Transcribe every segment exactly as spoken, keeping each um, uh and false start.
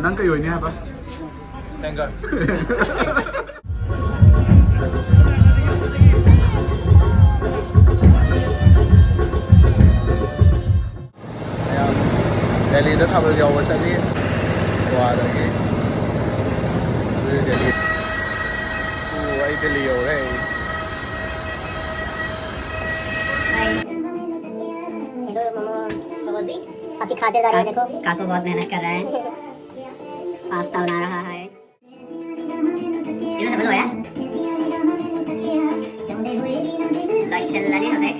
ꯅꯪ ꯀꯩ ꯑꯣꯏꯅꯤ ꯍꯥꯏꯕ? Singer. ꯃꯌꯥꯝ ꯗꯦꯜꯂꯤꯗ ꯊꯥꯕꯜ ꯌꯥꯎꯕ ꯆꯠꯂꯤ, ꯒꯣꯋꯥꯗꯒꯤ꯫ ꯑꯗꯨꯗꯤ ꯗꯦꯜꯂꯤ꯫ ꯑꯣ, ꯑꯩ ꯗꯦꯜꯂꯤ ꯌꯧꯔꯦ꯫ हाय। हेलो मोमो, मोमो जी, आपकी खातिर जा रही है, देखो। काकू बहुत मेहनत कर रहा है, पास्ता बना रहा है। ꯏꯔꯨꯖꯕ ꯂꯣꯏꯔꯦ꯫ ꯂꯣꯏꯁꯤꯜꯂꯅꯤ ꯍꯧꯖꯤꯛ꯫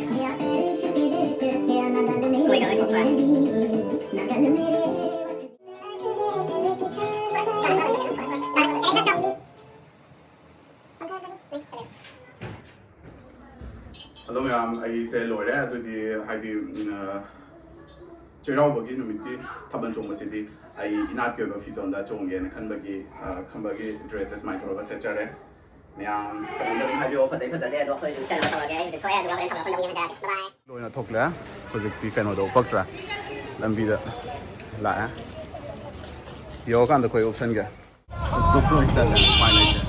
ꯀꯨꯏꯅ ꯂꯩꯊꯣꯛꯈ꯭ꯔꯦ꯫ ꯍꯜꯂꯣ ꯃꯌꯥꯝ, ꯑꯩꯁꯦ ꯂꯣꯏꯔꯦ꯫ ꯑꯗꯨꯗꯤ ꯍꯥꯏꯗꯤ, ꯎꯝ, ꯑ, ꯆꯩꯔꯥꯎꯕꯒꯤ ꯅꯨꯃꯤꯠꯀꯤ ꯊꯥꯕꯜ ꯆꯣꯡꯕꯁꯤꯗꯤ ꯑꯩ ꯏꯅꯥꯠꯀꯤ ꯑꯣꯏꯕ ꯐꯤꯖꯣꯜꯗ ꯆꯣꯡꯒꯦꯅ ꯈꯟꯕꯒꯤ, ꯑ, ꯈꯟꯕꯒꯤ ꯗ꯭ꯔꯦꯁꯁꯦ ꯁꯨꯃꯥꯏꯅ ꯇꯧꯔꯒ ꯁꯦꯠꯆꯔꯦ꯫ ꯃꯌꯥꯝ ꯀꯩꯅꯣꯝꯗ ꯑꯗꯨꯝ ꯍꯥꯏꯕꯤꯔꯛꯑꯣ, ꯐꯖꯩ ꯐꯖꯗꯦ, ꯑꯗꯣ ꯑꯩꯈꯣꯏ ꯑꯗꯨꯝ ꯆꯠꯅꯕ ꯇꯧꯔꯒꯦ꯫ ꯑꯩ ꯍꯧꯖꯤꯛ ꯊꯣꯛꯑꯦ, ꯑꯗꯨꯒ ꯍꯣꯔꯦꯟ ꯊꯥꯕꯜ ꯃꯐꯝꯗ ꯑꯃꯨꯛ ꯌꯦꯡꯍꯟꯖꯔꯛꯑꯒꯦ꯫ ꯕꯥꯏ ꯕꯥꯏ꯫ ꯂꯣꯏꯅ ꯊꯣꯛꯂꯦ꯫ ꯍꯧꯖꯤꯛꯇꯤ ꯀꯩꯅꯣꯗ ꯎꯞꯄꯛꯇ꯭ꯔꯦ, ꯂꯝꯕꯤꯗ ꯂꯥꯛꯑꯦ꯫ ꯌꯧꯔꯀꯥꯟꯗ ꯑꯩꯈꯣꯏ ꯎꯞꯁꯟꯒꯦ꯫ ꯇꯣꯞ ꯇꯣꯞ ꯑꯣꯏꯅ ꯆꯠꯂꯦ, ꯎꯄꯥꯏ ꯂꯩꯇꯦ꯫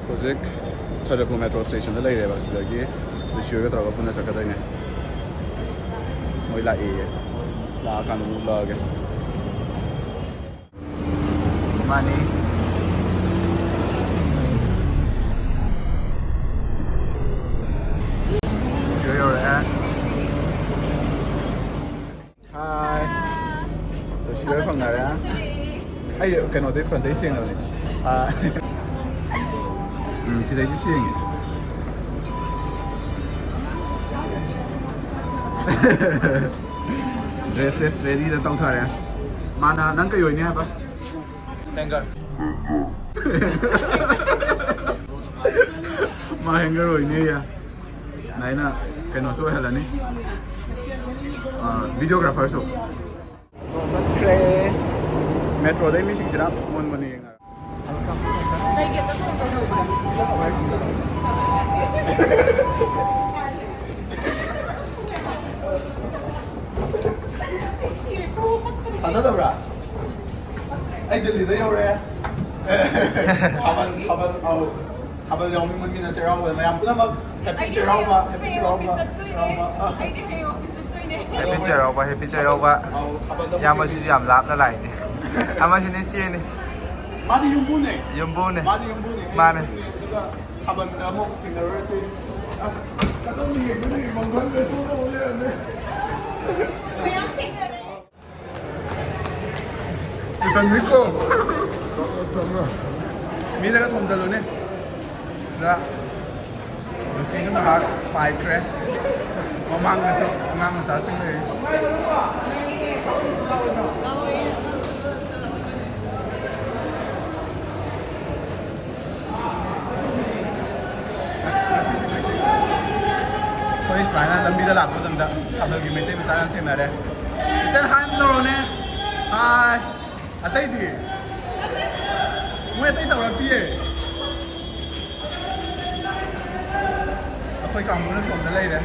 ꯍꯧꯖꯤꯛ ꯊꯔꯦꯄꯨ ꯃꯦꯇ꯭ꯔꯣ ꯁ꯭ꯇꯦꯁꯟꯗ ꯂꯩꯔꯦꯕ꯫ ꯁꯤꯗꯒꯤ ꯂꯨꯁꯤꯌꯣꯒ ꯇꯧꯔꯒ ꯄꯨꯟꯅ ꯆꯠꯀꯗꯣꯏꯅꯦ꯫ ꯃꯣꯏ ꯂꯥꯛꯑꯦꯌꯦ꯫ ꯂꯥꯛꯑꯀꯥꯟꯗ ꯑꯃꯨꯛ ꯎꯠꯂꯛꯑꯒꯦ꯫ ꯃꯥꯅꯤ꯫ ꯁꯤꯗ ꯌꯧꯔꯛꯑꯦ꯫ ꯍꯥꯏ꯫ ꯁꯤꯗ ꯐꯪꯅꯔꯦ꯫ ꯑꯩ ꯀꯩꯅꯣꯗꯩ, ꯐ꯭ꯔꯟꯇꯩ ꯁꯦꯡꯅꯕꯅꯦ꯫ ꯑꯥ꯫ ꯎꯝ, ꯁꯤꯗꯩꯗꯤ ꯁꯦꯡꯉꯦ꯫ ꯗ꯭ꯔꯦꯁꯁꯦ ꯔꯦꯗꯤꯗ ꯇꯧꯊꯔꯦ꯫ ꯃꯥꯅ ꯅꯪ ꯀꯩ ꯑꯣꯏꯅꯤ ꯍꯥꯏꯕ? Singer. ꯃꯥ ꯍꯦꯡꯒꯔ ꯑꯣꯏꯅꯤꯌꯦ꯫ ꯅꯥꯏꯅ ꯀꯩꯅꯣꯁꯨ ꯑꯣꯏꯍꯜꯂꯅꯤ꯫ ꯑꯥ, videographerꯁꯨ꯫ ꯆꯠꯈ꯭ꯔꯦ꯫ ꯃꯦꯇ꯭ꯔꯣꯗꯩ ꯃꯤꯁꯤꯡꯁꯤꯅ ꯃꯨꯟ ꯃꯨꯟꯅ ꯌꯦꯡꯅꯔꯦ꯫ ꯗꯦꯜꯂꯤꯗ ꯌꯧꯔꯦ꯫ ꯊꯥꯕꯜ ꯊꯥꯕꯜ ꯑꯧ ꯊꯥꯕꯜ ꯌꯥꯎꯅꯤꯡꯕꯅꯤꯅ ꯆꯩꯔꯥꯎꯕ ꯃꯌꯥꯝ ꯄꯨꯝꯅꯃꯛ ꯍꯦꯄꯤ ꯆꯩꯔꯥꯎꯕ ꯍꯦꯄꯤ ꯆꯩꯔꯥꯎꯕ ꯆꯩꯔꯥꯎꯕ꯫ ꯑꯩꯗꯤ ꯍꯌꯦꯡ ꯑꯣꯐꯤꯁ ꯆꯠꯇꯣꯏꯅꯦ꯫ ꯍꯦꯄꯤ ꯆꯩꯔꯥꯎꯕ ꯍꯦꯄꯤ ꯆꯩꯔꯥꯎꯕ꯫ ꯑꯧ ꯊꯥꯕꯜꯗ ꯏꯌꯥꯝꯕꯁꯤꯁꯨ ꯌꯥꯝ ꯂꯥꯞꯅ ꯂꯥꯛꯏꯅꯦ꯫ ꯑꯃꯁꯤꯅ ꯏꯆꯦꯅꯤ꯫ ꯃꯥꯗꯤ ꯌꯨꯝꯕꯨꯅꯦ꯫ ꯌꯨꯝꯕꯨꯅꯦ꯫ ꯃꯥꯗꯤ ꯌꯨꯝꯕꯨꯅꯦ꯫ ꯃꯥꯅꯦ꯫ ꯑꯗꯨꯒ ꯊꯥꯕꯜꯗ ꯑꯃꯨꯛ ꯊꯦꯡꯅꯔꯨꯔꯁꯤ꯫ ꯑꯁ ꯀꯗꯣꯝꯗ ꯌꯦꯡꯗꯣꯏꯅꯣ ꯌꯦꯡꯐꯝ ꯈꯪꯗ꯭ꯔꯦ ꯁꯣꯝꯗ ꯑꯃꯨꯛ ꯂꯩꯔꯝꯃꯦ꯫ ꯃꯌꯥꯝ ꯊꯦꯡꯅꯔꯦ꯫ ꯏꯊꯟꯅꯤꯀꯣ꯫ ꯃꯤꯗꯒ ꯊꯣꯝꯖꯜꯂꯨꯅꯦ꯫ ꯁꯤꯗ ꯂꯨꯁꯤꯁꯨ ꯉꯥꯏꯍꯥꯛ ꯄꯥꯏꯈ꯭ꯔꯦ꯫ ꯃꯃꯥꯡꯗꯁꯨ ꯑꯉꯥꯡ ꯃꯆꯥꯁꯤꯡ ꯂꯩ꯫ ꯑꯩꯈꯣꯏ ꯁꯨꯃꯥꯏꯅ ꯂꯝꯕꯤꯗ ꯂꯥꯛꯄ ꯃꯇꯝꯗ ꯊꯥꯕꯜꯒꯤ ꯃꯩꯇꯩ ꯃꯆꯥ ꯌꯥꯝ ꯊꯦꯡꯅꯔꯦ꯫ ꯏꯆꯟ ꯍꯥꯏ ꯑꯃ ꯇꯧꯔꯣꯅꯦ꯫ ꯍꯥꯏ꯫ ꯑꯇꯩꯗꯤ? ꯃꯣꯏ ꯑꯇꯩ ꯇꯧꯔꯛꯇꯤꯌꯦ꯫ ꯑꯩꯈꯣꯏ ꯀꯥꯡꯕꯨꯅ ꯁꯣꯝꯗ ꯂꯩꯔꯦ꯫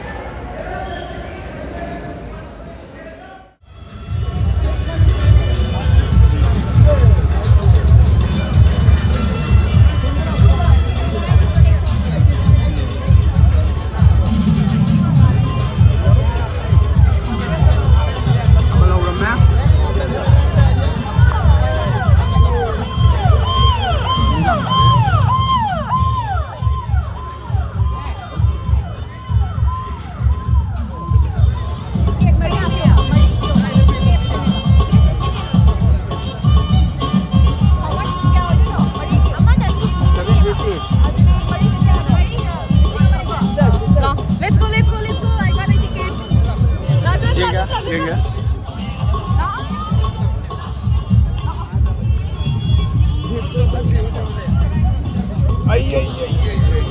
Let's go, let's go, let's go. I got a ticket. Last, last, last, last, last. ꯑꯩ ꯑꯩ ꯑꯩ ꯑꯩ ꯑꯩ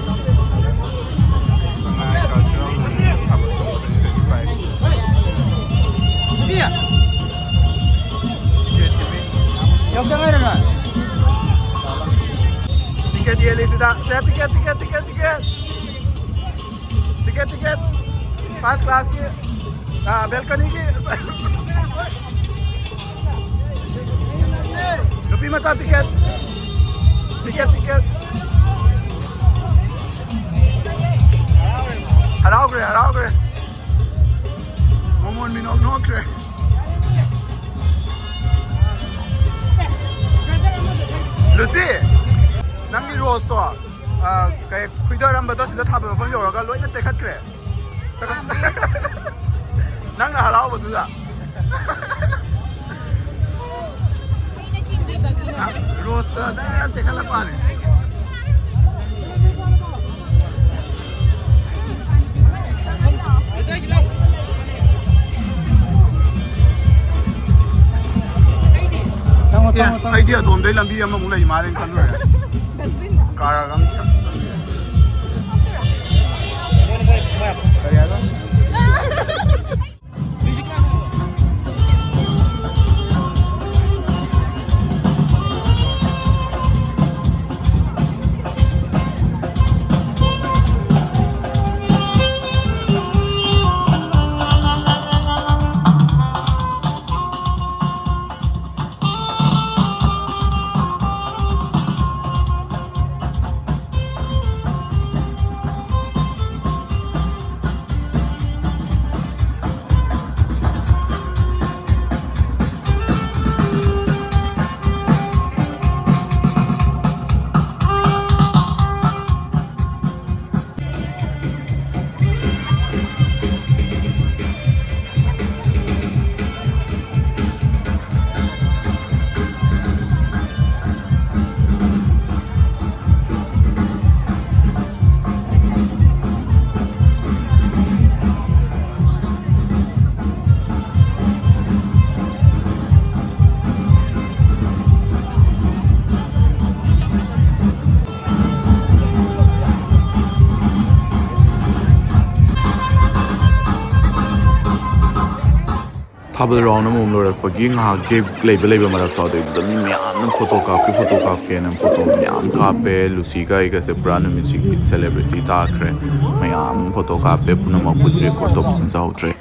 Sangay Cultural Meet ꯊꯥꯕꯜ ꯆꯣꯡꯕ twenty twenty-five꯫ ꯇꯤꯀꯦꯠ ꯌꯦꯜꯂꯤꯁꯤꯗ ꯁꯦ ticket ticket ticket ticket. Ticket ticket. First ꯀ꯭ꯂꯥꯁꯀꯤ ꯕꯦꯜꯀꯅꯤꯒꯤ꯫ ꯅꯨꯄꯤ ꯃꯆꯥ ꯇꯤꯀꯦꯠ, ꯇꯤꯀꯦꯠ, ꯇꯤꯀꯦꯠ꯫ ꯍꯔꯥꯎꯈ꯭ꯔꯦ, ꯍꯔꯥꯎꯈ꯭ꯔꯦ꯫ ꯃꯣꯃꯣꯟ ꯃꯤꯅꯣꯛ ꯅꯣꯛꯈ꯭ꯔꯦ꯫ ꯂꯨꯁꯤ, ꯅꯪꯒꯤ ꯔꯣꯁꯇꯣ, ꯑ, ꯀꯩ, ꯈꯨꯏꯗꯔꯝꯕꯗꯣ ꯁꯤꯗ ꯊꯥꯕ ꯃꯐꯝ ꯌꯧꯔꯒ ꯂꯣꯏꯅ ꯇꯦꯛꯈꯠꯈ꯭ꯔꯦ꯫ ꯅꯪꯅ ꯍꯔꯥꯎꯕꯗꯨꯗ꯫ ꯔꯣꯁꯇ ꯖꯔ ꯇꯦꯛꯈꯠꯂꯛꯄꯅꯦ꯫ ꯆꯪꯉꯣ, ꯑꯦ, ꯆꯪꯉꯣ, ꯆꯪꯉꯣ꯫ ꯑꯩꯗꯤ ꯑꯗꯣꯝꯗꯩ ꯂꯝꯕꯤ ꯑꯃꯃꯨꯛ ꯂꯩ ꯃꯥꯜꯂꯦꯅ ꯈꯜꯂꯨꯔꯦ꯫ ꯀꯥꯔꯒ ꯑꯃ ꯆꯠ-, ꯆꯠꯂꯨꯔꯦ꯫ ꯀꯔꯤ ꯍꯥꯏꯕ? ꯊꯥꯕꯜ ꯔꯥꯎꯟ ꯑꯃꯃꯝ ꯂꯣꯏꯔꯛꯄꯒꯤ ꯉꯥꯏꯍꯥꯛ ꯒꯦꯞ ꯂꯩꯕ ꯂꯩꯕ ꯃꯔꯛꯇꯣ, ꯑꯗꯨꯗ ꯃꯤ ꯃꯌꯥꯝꯅ ꯐꯣꯇꯣ ꯀꯥꯞꯀꯦ, ꯐꯣꯇꯣ ꯀꯥꯞꯀꯦꯅ ꯐꯣꯇꯣ ꯃꯌꯥꯝ ꯀꯥꯞꯄꯦ꯫ ꯂꯨꯁꯤꯒ ꯑꯩꯒꯁꯦ ꯄꯨꯔꯥ ꯅꯨꯃꯤꯠꯁꯤꯒꯤ ꯁꯦꯂꯦꯕ꯭ꯔꯤꯇꯤ ꯇꯥꯈ꯭ꯔꯦ꯫ ꯃꯌꯥꯝ ꯐꯣꯇꯣ ꯀꯥꯞꯄꯦ, ꯄꯨꯝꯅꯃꯛꯄꯨꯗꯤ ꯔꯦꯀꯣꯔꯠ ꯇꯧꯕ ꯉꯝꯖꯍꯧꯗ꯭ꯔꯦ꯫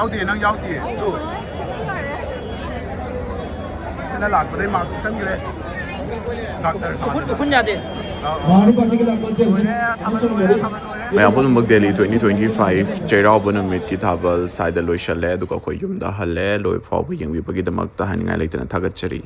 ꯌꯥꯎꯗꯦ, ꯅꯪ ꯌꯥꯎꯗꯦ꯫ ꯇꯨ꯫ ꯁꯤꯅ ꯂꯥꯛꯄꯗꯩ ꯃꯥꯛ ꯊꯣꯛꯆꯟꯈ꯭ꯔꯦ꯫ ꯗꯥꯛꯇꯔ ꯁꯥꯗꯅ꯫ ꯎꯐꯨꯟ ꯌꯥꯗꯦ꯫ ꯑꯥ, ꯑꯥ꯫ ꯂꯣꯏꯔꯦ, ꯊꯥꯕꯜ ꯂꯣꯏꯔꯦ, ꯊꯥꯕꯜ ꯂꯣꯏꯔꯦ꯫ ꯃꯌꯥꯝ ꯄꯨꯝꯅꯃꯛ ꯗꯦꯜꯂꯤ twenty twenty five ꯆꯩꯔꯥꯎꯕ ꯅꯨꯃꯤꯠꯀꯤ ꯊꯥꯕꯜ ꯁ꯭ꯋꯥꯏꯗ ꯂꯣꯏꯁꯜꯂꯦ, ꯑꯗꯨꯒ ꯑꯩꯈꯣꯏ ꯌꯨꯝꯗ ꯍꯜꯂꯦ꯫ ꯂꯣꯏꯕ ꯐꯥꯎꯕ ꯌꯦꯡꯕꯤꯕꯒꯤꯗꯃꯛꯇ ꯍꯥꯏꯅꯤꯡꯉꯥꯏ ꯂꯩꯇꯅ ꯊꯥꯒꯠꯆꯔꯤ꯫